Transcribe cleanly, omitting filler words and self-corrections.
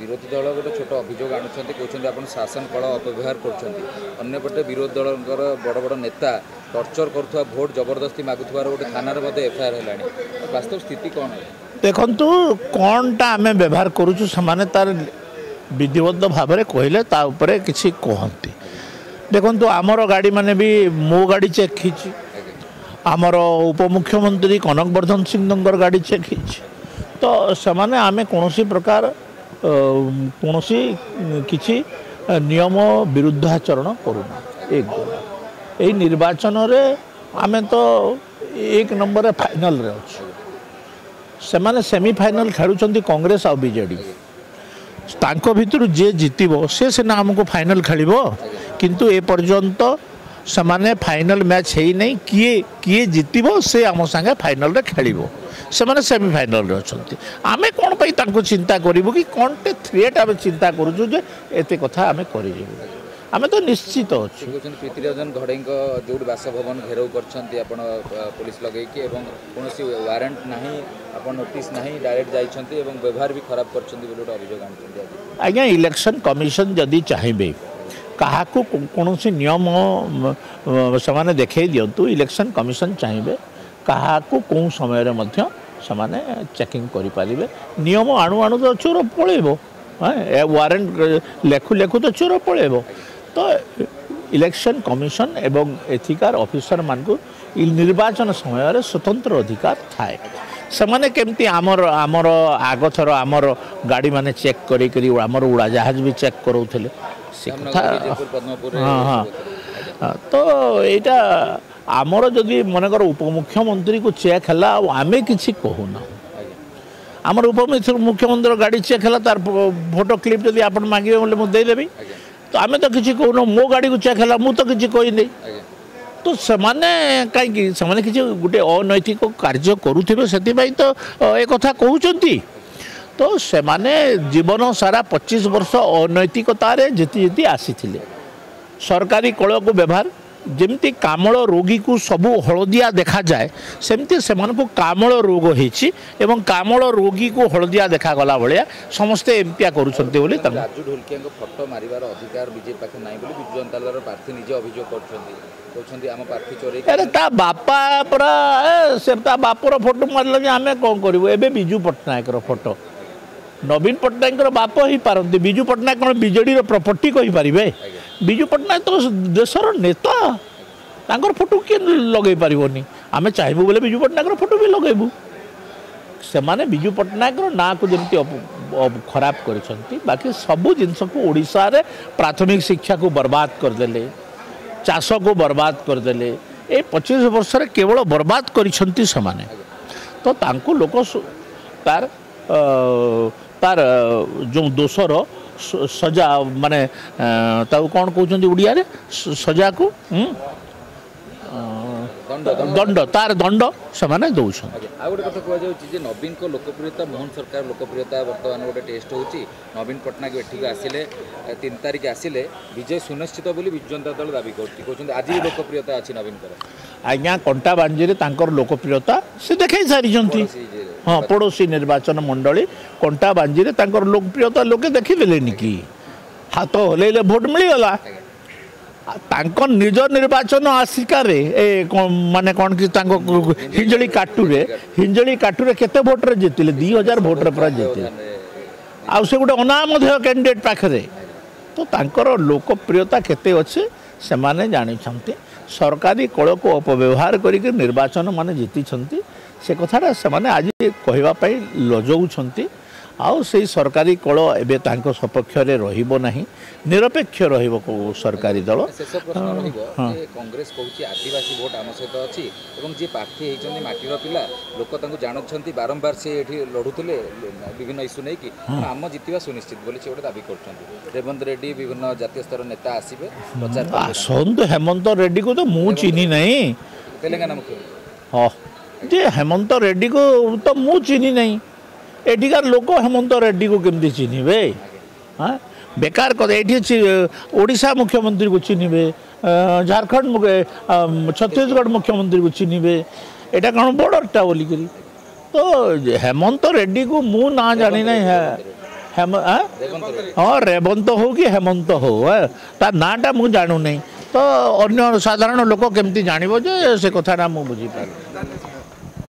ବିରୋଧୀ ଦଳ ଗୋଟେ ଛୋଟ ଅଭିଯୋଗ ଆଣୁଛନ୍ତି, କହୁଛନ୍ତି ଆପଣ ଶାସନ କଳ ଅପବ୍ୟବହାର କରୁଛନ୍ତି। ଅନ୍ୟପଟେ ବିରୋଧୀ ଦଳଙ୍କର ବଡ଼ ବଡ଼ ନେତା ଟର୍ଚର କରୁଥିବା, ଭୋଟ ଜବରଦସ୍ତି ମାଗୁଥିବାର ଗୋଟେ ଥାନାରେ ମଧ୍ୟ ଏଫଆଇଆର୍ ହେଲାଣି। ବାସ୍ତବ ସ୍ଥିତି କ'ଣ? ଦେଖନ୍ତୁ, କ'ଣଟା ଆମେ ବ୍ୟବହାର କରୁଛୁ ସେମାନେ ତାର ବିଧିବଦ୍ଧ ଭାବରେ କହିଲେ ତା ଉପରେ କିଛି କୁହନ୍ତି। ଦେଖନ୍ତୁ, ଆମର ଗାଡ଼ିମାନେ ବି, ମୋ ଗାଡ଼ି ଚେକ୍ ହେଇଛି, ଆମର ଉପମୁଖ୍ୟମନ୍ତ୍ରୀ କନକ ବର୍ଦ୍ଧନ ସିଂଙ୍କର ଗାଡ଼ି ଚେକ୍ ହେଇଛି। ତ ସେମାନେ ଆମେ କୌଣସି ପ୍ରକାର କୌଣସି କିଛି ନିୟମ ବିରୁଦ୍ଧାଚରଣ କରୁନା। ଏକ ଏଇ ନିର୍ବାଚନରେ ଆମେ ତ ଏକ ନମ୍ବରରେ ଫାଇନାଲରେ ଅଛୁ। ସେମାନେ ସେମିଫାଇନାଲ ଖେଳୁଛନ୍ତି, କଂଗ୍ରେସ ଆଉ ବିଜେଡ଼ି। ତାଙ୍କ ଭିତରୁ ଯିଏ ଜିତିବ ସେ ସିନା ଆମକୁ ଫାଇନାଲ ଖେଳିବ। କିନ୍ତୁ ଏପର୍ଯ୍ୟନ୍ତ ସେମାନେ ଫାଇନାଲ ମ୍ୟାଚ୍ ହେଇନାହିଁ। କିଏ କିଏ ଜିତିବ ସେ ଆମ ସାଙ୍ଗେ ଫାଇନାଲରେ ଖେଳିବ। ସେମାନେ ସେମିଫାଇନାଲରେ ଅଛନ୍ତି। ଆମେ କ'ଣ ପାଇଁ ତାଙ୍କୁ ଚିନ୍ତା କରିବୁ କି କ'ଣଟେ ଥ୍ରେଟ୍ ଆମେ ଚିନ୍ତା କରୁଛୁ ଯେ ଏତେ କଥା ଆମେ କରିଯିବୁ? ଆମେ ତ ନିଶ୍ଚିତ ଅଛୁ। କହୁଛନ୍ତି ପ୍ରୀତିରଞ୍ଜନ ଘଡ଼େଇଙ୍କ ଯେଉଁଠି ବାସଭବନ ଘେରାଉ କରିଛନ୍ତି ଆପଣ ପୋଲିସ ଲଗେଇକି, ଏବଂ କୌଣସି ୱାରେଣ୍ଟ ନାହିଁ, ଆପଣ ନୋଟିସ୍ ନାହିଁ, ଡାଇରେକ୍ଟ ଯାଇଛନ୍ତି ଏବଂ ବ୍ୟବହାର ବି ଖରାପ କରିଛନ୍ତି ବୋଲି ଗୋଟେ ଅଭିଯୋଗ ଆଣିଛନ୍ତି ଆଜି। ଆଜ୍ଞା, ଇଲେକ୍ସନ୍ କମିଶନ ଯଦି ଚାହିଁବେ କାହାକୁ କୌଣସି ନିୟମ ସେମାନେ ଦେଖାଇ ଦିଅନ୍ତୁ। ଇଲେକ୍ସନ୍ କମିଶନ ଚାହିଁବେ କାହାକୁ କେଉଁ ସମୟରେ ମଧ୍ୟ ସେମାନେ ଚେକିଂ କରିପାରିବେ। ନିୟମ ଆଣୁ ଆଣୁ ତ ଚୋର ପଳେଇବ, ୱାରେଣ୍ଟ ଲେଖୁ ଲେଖୁ ତ ଚୋର ପଳେଇବ। ତ ଇଲେକ୍ସନ୍ କମିଶନ ଏବଂ ଏଥିକାର ଅଫିସରମାନଙ୍କୁ ନିର୍ବାଚନ ସମୟରେ ସ୍ୱତନ୍ତ୍ର ଅଧିକାର ଥାଏ। ସେମାନେ କେମିତି ଆମର ଆଗଥର ଆମର ଗାଡ଼ିମାନେ ଚେକ୍ କରିକରି ଆମର ଉଡ଼ାଜାହାଜ ବି ଚେକ୍ କରାଉଥିଲେ ସେ କଥା। ହଁ ହଁ, ତ ଏଇଟା ଆମର ଯଦି ମନେକର ଉପମୁଖ୍ୟମନ୍ତ୍ରୀକୁ ଚେକ୍ ହେଲା ଆଉ ଆମେ କିଛି କହୁନାହୁଁ, ଆମର ଉପମୁଖ୍ୟମନ୍ତ୍ରୀ ଗାଡ଼ି ଚେକ୍ ହେଲା, ତାର ଫଟୋ କ୍ଲିପ୍ ଯଦି ଆପଣ ମାଗିବେ ବୋଲେ ମୁଁ ଦେଇଦେବି। ତ ଆମେ ତ କିଛି କହୁନୁ। ମୋ ଗାଡ଼ିକୁ ଚେକ୍ ହେଲା, ମୁଁ ତ କିଛି କହିନି। ତ ସେମାନେ କାହିଁକି, ସେମାନେ କିଛି ଗୋଟେ ଅନୈତିକ କାର୍ଯ୍ୟ କରୁଥିବେ, ସେଥିପାଇଁ ତ ଏ କଥା କହୁଛନ୍ତି। ତ ସେମାନେ ଜୀବନ ସାରା 25 ବର୍ଷ ଅନୈତିକତାରେ ଜିତି ଜିତି ଆସିଥିଲେ। ସରକାରୀ କଳକୁ ବ୍ୟବହାର, ଯେମିତି କାମଳ ରୋଗୀକୁ ସବୁ ହଳଦିଆ ଦେଖାଯାଏ, ସେମିତି ସେମାନଙ୍କୁ କାମଳ ରୋଗ ହେଇଛି ଏବଂ କାମଳ ରୋଗୀକୁ ହଳଦିଆ ଦେଖାଗଲା ଭଳିଆ ସମସ୍ତେ ଏମିତିଆ କରୁଛନ୍ତି ବୋଲି। ତାଙ୍କୁ ରାଜୁ ଢୋଲକିଆଙ୍କ ଫଟୋ ମାରିବାର ଅଧିକାର ବିଜେପି ପାଖରେ ନାହିଁ ବୋଲି ବିଜୁ ଜନତା ଦଳର ପ୍ରାର୍ଥୀ ନିଜେ ଅଭିଯୋଗ କରୁଛନ୍ତି, କହୁଛନ୍ତି ଆମ ପ୍ରାର୍ଥୀ ଚୋରେଇ। ଆରେ ତା ବାପା ପୁରା, ସେ ତା ବାପର ଫଟୋ ମାରିଲେ ଯେ ଆମେ କ'ଣ କରିବୁ? ଏବେ ବିଜୁ ପଟ୍ଟନାୟକର ଫଟୋ, ନବୀନ ପଟ୍ଟନାୟକଙ୍କର ବାପ ହେଇପାରନ୍ତି, ବିଜୁ ପଟ୍ଟନାୟକ କ'ଣ ବିଜେଡ଼ିର ପ୍ରପର୍ଟି କହିପାରିବେ? ବିଜୁ ପଟ୍ଟନାୟକ ତ ଦେଶର ନେତା, ତାଙ୍କର ଫଟୋ କିଏ ଲଗେଇ ପାରିବନି? ଆମେ ଚାହିଁବୁ ବୋଲେ ବିଜୁ ପଟ୍ଟନାୟକର ଫଟୋ ବି ଲଗେଇବୁ। ସେମାନେ ବିଜୁ ପଟ୍ଟନାୟକର ନାଁକୁ ଯେମିତି ଖରାପ କରିଛନ୍ତି, ବାକି ସବୁ ଜିନିଷକୁ, ଓଡ଼ିଶାରେ ପ୍ରାଥମିକ ଶିକ୍ଷାକୁ ବର୍ବାଦ କରିଦେଲେ, ଚାଷକୁ ବର୍ବାଦ କରିଦେଲେ। ଏ 25 ବର୍ଷରେ କେବଳ ବର୍ବାଦ କରିଛନ୍ତି ସେମାନେ। ତ ତାଙ୍କୁ ଲୋକ ତାର ତାର ଯେଉଁ ଦୋଷର ସଜା, ମାନେ ତାକୁ କ'ଣ କହୁଛନ୍ତି ଓଡ଼ିଆରେ ସଜାକୁ, ଦଣ୍ଡ, ତାର ଦଣ୍ଡ ସେମାନେ ଦେଉଛନ୍ତି। ଆଉ ଗୋଟେ କଥା କୁହାଯାଉଛି ଯେ ନବୀନଙ୍କ ଲୋକପ୍ରିୟତା, ମୋହନ ସରକାର ଲୋକପ୍ରିୟତା ବର୍ତ୍ତମାନ ଗୋଟେ ଟେଷ୍ଟ ହେଉଛି। ନବୀନ ପଟ୍ଟନାୟକ ଏଠିକୁ ଆସିଲେ, 3 ତାରିଖ ଆସିଲେ ବିଜୟ ସୁନିଶ୍ଚିତ ବୋଲି ବିଜୁ ଜନତା ଦଳ ଦାବି କରୁଛି, କହୁଛନ୍ତି ଆଜି ବି ଲୋକପ୍ରିୟତା ଅଛି ନବୀନଙ୍କର। ଆଜ୍ଞା, କଣ୍ଟାବାଞ୍ଜିରେ ତାଙ୍କର ଲୋକପ୍ରିୟତା ସେ ଦେଖାଇ ସାରିଛନ୍ତି। ହଁ, ପଡ଼ୋଶୀ ନିର୍ବାଚନ ମଣ୍ଡଳୀ କଣ୍ଟାବାଞ୍ଜିରେ ତାଙ୍କର ଲୋକପ୍ରିୟତା ଲୋକେ ଦେଖିଦେଲେନି କି? ହାତ ହଲେଇଲେ ଭୋଟ ମିଳିଗଲା। ତାଙ୍କ ନିଜ ନିର୍ବାଚନ ଆସିକାରେ ଏ ମାନେ କ'ଣ କି ତାଙ୍କ ହିଞ୍ଜଳି କାଟୁରେ, ହିଞ୍ଜଳି କାଟୁରେ କେତେ ଭୋଟରେ ଜିତିଲେ? 2000 ଭୋଟରେ ପୁରା ଜିତିଲେ, ଆଉ ସେ ଗୋଟେ ଅନାମଧେୟ କ୍ୟାଣ୍ଡିଡେଟ୍ ପାଖରେ। ତ ତାଙ୍କର ଲୋକପ୍ରିୟତା କେତେ ଅଛି ସେମାନେ ଜାଣିଛନ୍ତି। ସରକାରୀ କଳକୁ ଅପବ୍ୟବହାର କରିକି ନିର୍ବାଚନ ମାନେ ଜିତିଛନ୍ତି, ସେ କଥାଟା ସେମାନେ ଆଜି କହିବା ପାଇଁ ଲଜଉଛନ୍ତି। ଆଉ ସେଇ ସରକାରୀ କଳ ଏବେ ତାଙ୍କ ସପକ୍ଷରେ ରହିବ ନାହିଁ, ନିରପେକ୍ଷ ରହିବ ସରକାରୀ ଦଳ। ଶେଷ ପ୍ରଶ୍ନ ରହିବ ଯେ କଂଗ୍ରେସ କହୁଛି ଆଦିବାସୀ ଭୋଟ ଆମ ସହିତ ଅଛି ଏବଂ ଯିଏ ପ୍ରାର୍ଥୀ ହେଇଛନ୍ତି ମାଟିର ପିଲା, ଲୋକ ତାଙ୍କୁ ଜାଣୁଛନ୍ତି, ବାରମ୍ବାର ସେ ଏଠି ଲଢୁଥିଲେ ବିଭିନ୍ନ ଇସ୍ୟୁ ନେଇକି, ଆମ ଜିତିବା ସୁନିଶ୍ଚିତ ବୋଲି ସେ ଗୋଟେ ଦାବି କରୁଛନ୍ତି। ରେବନ୍ତ ରେଡ୍ଡି, ବିଭିନ୍ନ ଜାତୀୟ ସ୍ତର ନେତା ଆସିବେ ପ୍ରଚାର। ଆସନ୍ତୁ। ହେମନ୍ତ ରେଡ୍ଡିକୁ ତ ମୁଁ ଚିହ୍ନି ନାହିଁ। ତେଲେଙ୍ଗାନା ମୁଖ୍ୟମନ୍ତ୍ରୀ। ହଁ ଯେ, ହେମନ୍ତ ରେଡ୍ଡିକୁ ତ ମୁଁ ଚିହ୍ନି ନାହିଁ। ଏଠିକାର ଲୋକ ହେମନ୍ତ ରେଡ୍ଡିକୁ କେମିତି ଚିହ୍ନିବେ? ହଁ, ବେକାର କଥା। ଏଇଠି ଓଡ଼ିଶା ମୁଖ୍ୟମନ୍ତ୍ରୀକୁ ଚିହ୍ନିବେ, ଝାଡ଼ଖଣ୍ଡ, ଛତିଶଗଡ଼ ମୁଖ୍ୟମନ୍ତ୍ରୀକୁ ଚିହ୍ନିବେ, ଏଇଟା କ'ଣ ବର୍ଡ଼ରଟା ବୋଲିକିରି। ତ ହେମନ୍ତ ରେଡ୍ଡିକୁ ମୁଁ ନାଁ ଜାଣିନାହିଁ। ହଁ, ରେବନ୍ତ ହଉ କି ହେମନ୍ତ ହଉ, ତା ନାଁଟା ମୁଁ ଜାଣୁନି, ତ ଅନ୍ୟ ସାଧାରଣ ଲୋକ କେମିତି ଜାଣିବ ଯେ ସେ କଥାଟା ମୁଁ ବୁଝିପାରୁନି।